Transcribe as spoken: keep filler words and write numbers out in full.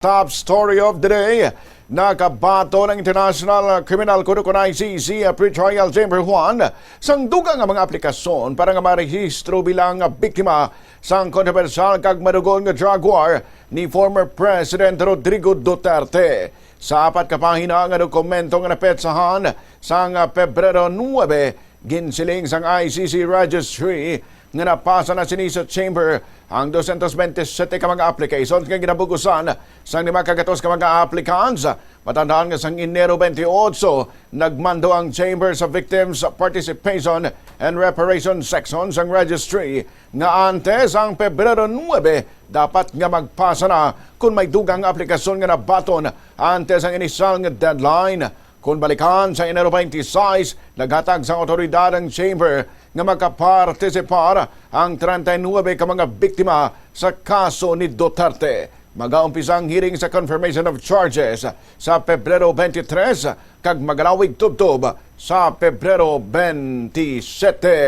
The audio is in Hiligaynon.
Top story of the day, nakabaton ang International Criminal Court o kon I C C pretrial chamber one sang dugang nga mga aplikasyon para nga marehistro bilang biktima sang kontrobersyal kag madugon nga drug war ni former President Rodrigo Duterte. Sa apat ka pahina nga dokumento nga napetsahan sang Pebrero nuebe, ginsiling sang I C C Registry nga napasa na sini sa chamber ang dosyentos bentisiete ka mga applications nga ginabugusan sang lima ka gatos ka mga applicants. Matandaan nga sang Enero twenty-eight, nagmando ang chamber sa Victims Participation and Reparation Section sang registry nga antes ang Pebrero nuebe dapat nga magpasa na kon may dugang nga aplikasyon nga nabaton antes ang inisyal nga deadline. Kon balikan, sa Enero twenty-six, naghatag sang awtoridad ang chamber nga makapartisipar ang treinta y nuebe ka mga biktima sa kaso ni Duterte. Magaumpisa ang hearing sa confirmation of charges sa Pebrero twenty-three kag magalawig tubtob sa Pebrero twenty-seven.